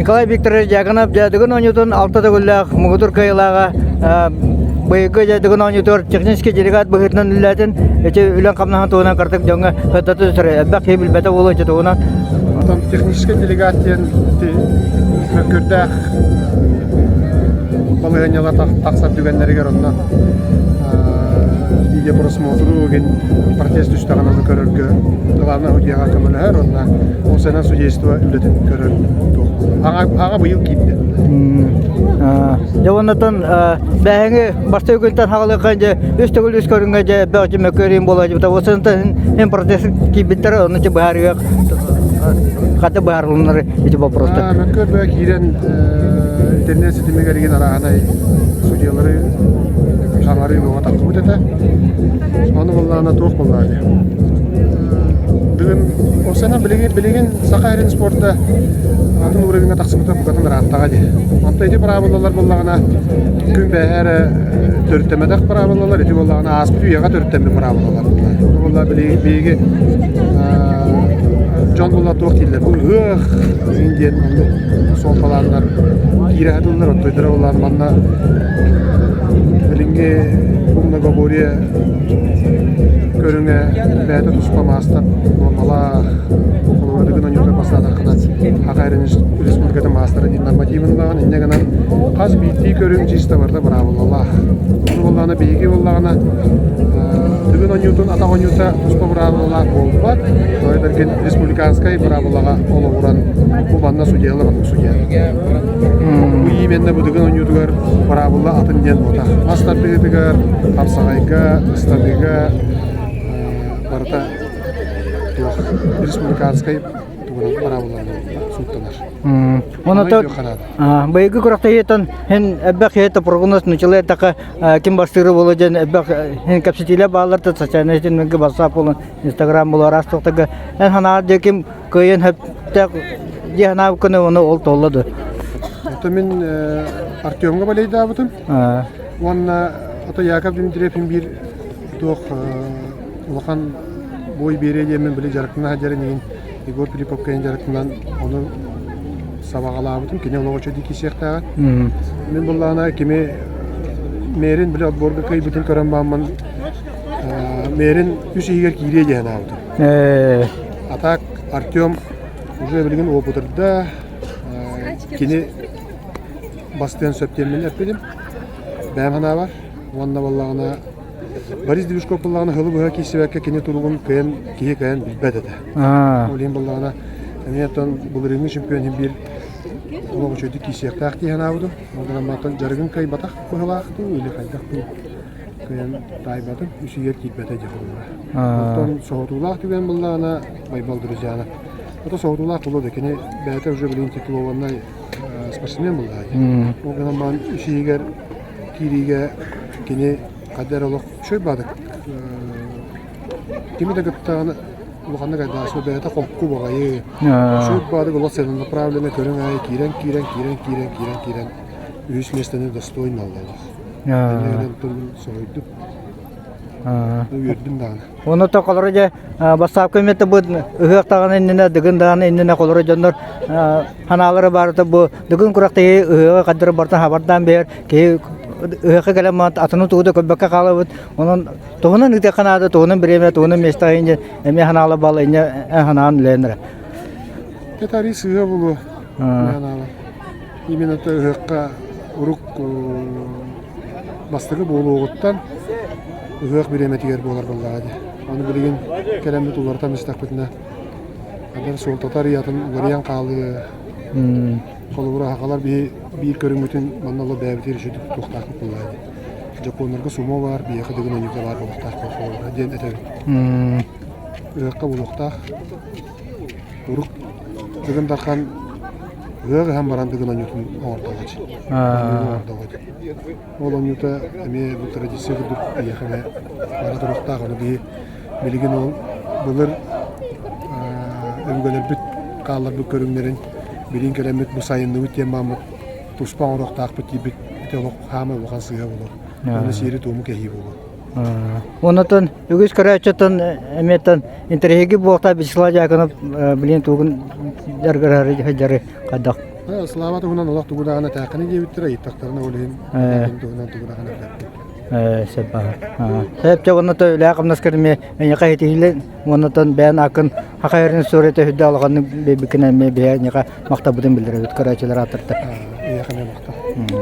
Николай Викторович Дьяконов дьэ Дыгын оонньуутун алта төгүллээх муҥутуур кыайыылааҕа быйылгы дьэ Дыгын оонньуутугар технический делегат быһыытынан үлэлээтин ити үлэн-хамнаһын туһунан кырдык дьоҥҥо сырдата түсэр элбэх киһи билбэтэ буолуо ити туһунан. Оттон технический делегат диэн ити мөккүөрдээх балаһыанньалар тахсар түгэннэригэр онно видеопросмотру игин протест түстэҕин ону көрөргө главное судьяҕа көмөлөһөр уонна ол сэнэн судейство үлэтин көрөр туох аҕа быйыл киирдэ. Дьэ оннотон бээһиҥи бастакы күнтэн хаҕалыахха дьэ үс төгүл үс көрүҥҥэ дьэ бөҕө мөккүөрүн буола дьыбыта осынтан эн протест киирбиттэр ону чи быһаарыах хата быһаарылыннар ити вопростар. Мөккүөр бөҕө киирэн интернет ситимигэр игин арааһынай судьялары хаҥарыы бөҕө тахсыбыт этэ. Ону буоллаҕына туох буоллаҕа дии. Бүгүн Оксана билигин, билигин Саха сирин спорта атын уровеҥҥа тахсыбыта букатын ырааттаҕа дии. Онто ити быраабылалар буоллаҕына күн бэйэ эрэ төрүттэммэтэх быраабылалар, ити буоллаҕына ааспыт үйэҕэ төрүттэммит быраабылалар. Ону буолла билигин биһиги дьон буолла туох дииллэр бу ыһыах иһин диэн оннук суолталааннар киирэ сатыыллар оттойдоро буоллаҕына манна билиҥҥи бу многоборье көрүҥэ бэйэтэ туспа маастар нуормалаах холобура Дыгын оонньуута бастаатаххына Саха Республикатын маастара диир нормативын ылаҕын инньэ гынан хас биирдии көрүҥ чисто барыта быраабылалаах ону буоллаҕына биһиги буоллаҕына Дыгын оонньуутун атах оонньуута туспа быраабылалаах буолбат тоҕо этэргин республиканскай быраабылаҕа олоҕуран бу манна судьялар оннук судья бу именно бу Дыгын оонньуутугар быраабыла атын диэн буолбатах мас тардыһыытыгар хапсаҕайга ыстаныыга барыта туох республиканскай тугунан быраабылаларынан сууттанар. Оното быйылгы күрэхтэһииттэн һин элбэх киһи прогноз нучалыы эттэххэ ким бастыыры буолуо диэн элбэх һин кэпсэтиилэр бааллар да социальнай ситимнэргэ WhatsApp буолан Instagram буолан араас туохтарга эн санааҕар дьэ ким кыайыан сөптөөх дии санаабыккын ону ол туолла дуо? Ото мин Артемҥа балейдаабытым уонна ото Яков Дмитриев биир туох улахан бой биэриэ диэммин били дьарыктана сылдьарын иһин Егор Филипповка дьарыктанан ону сабаҕалаабытым кини олоҕо үчүгэй киирсиэхтээҕин мин буллаҕына кими мэрин били отборга кыайбытын көрөн бааммын мэрин үс иһигэр киириэ диэн аабытым а так Артем уже билигин опытырда кини бастыан сөп диэммин эппитим бэйэм санаабар уонна буоллаҕына Борис Движков буоллаҕына сылы быһа киирсибэккэ кини туругун кыайан киһи кыайан билбэт этэ. Ол иһин буоллаҕына эмиэ оттон былырыыҥҥы чемпион иһин биир олох үчүгэйдик киирсиэхтээх дии санаабытым. Ол гынан баран дьарыгын кыайбатах быһыылаах дуу или хайдах дуу кыайан таайбатым, үсүгэр киирбэтэ дии холобура. Оттон соһутуулаах түгэн буоллаҕына Байбал Друзьяна. Ото соһутуулаах буолуо да кини бэйэтэ уже билигин титулованнай спортсмен буоллаҕа дии. Ол гынан баран үс иһигэр киириигэ кини хайда эрэ олох үчүгэй баадык кими да кыттаҕына улаханнык айдаасыба бэйэтэ холку баҕайы үчүгэй баадык олох целенаправленно көрүҥ аайы киирэн киирэн киирэн киирэн киирэн киирэн үһүс миэстэни достойно ылла олох инньэ соһуйдум үөрдүм даҕаны Ону то холоро дьэ бассаапка эмиэ бу ыһыах даҕаны иннинэ Дыгын даҕаны иннинэ холоро дьоннор ханаалара баарыта бу Дыгын күрэхтэһии ыһыаҕы хаддары барытын хабардаан биэр киһи ыһыахха кэлэн атыны тугу да көрбөккө хаалабыт онон туһунан ыытыахха наада туһунан бириэмэ туһунан миэстэҕэ инньэ эмиэ ханаала баала инньэ ханаан үлээн эрэ Это арый сыыһа буолуо ханаала именно то ыһыахха урук бастакы буолуоҕуттан ыһыах бириэмэтигэр буолар буоллаҕа дии. Аны билигин кэлэммит уларытан истэхпитинэ, адьас суолтата арыйатын уларыйан хаалыа. Холобура, сахалар биһи биир көрүҥмүтүн манна олох бэйэбитигэр үчүгэй туттуохтаахпыт буоллаҕа дии. Дьоппуоннарга сумо баар, биһиэхэ Дыгын оонньуута баар буолуохтаах холобура диэн этэбин. Ыһыахха буолуохтаах. Урук Дыгын Дархан ыһыах ыһан баран Дыгын оонньуутун оҥордоҕо дии. Оҥордоҕо дии. Ол оонньуута эмиэ бу традиция курдук эйиэхэ эмиэ бара туруохтаах. Ону биһи билигин ол былыр өбүгэлэрбит хаалларбыт көрүҥнэрин билигин кэлэммит бу сайынныбыт диэн бааммыт туспа оҥоруохтаахпыт диирбит ити олох хаамай улахан сыыһа буолуо. Уонна сиэри-туому кэһии буолуо. Онотон үгүс көрөөччүттэн эмиэттэн интэриэһиргии буолта Вячеслав Дьяконов билигин тугун дьарыгырар сылдьары хайдах? Слава туһунан олох тугу даҕаны этээххиний диэбиттэрэ, ыйыттахтарына ол иһин туһунан тугу даҕаны эппэппин. Сөп Сөп чэ уонна то үлэҕэ хамнаскар эмиэ эйиэхэ итиһилин уонна тон бэйэн акын хахайарын историята үрдэ алҕаннык биэрбиккин эмиэ биһэ эйиэхэ махталбытын биллэрэбит көрөөччүлэр ааттарыттан. Эйиэхэ эмиэ махтал.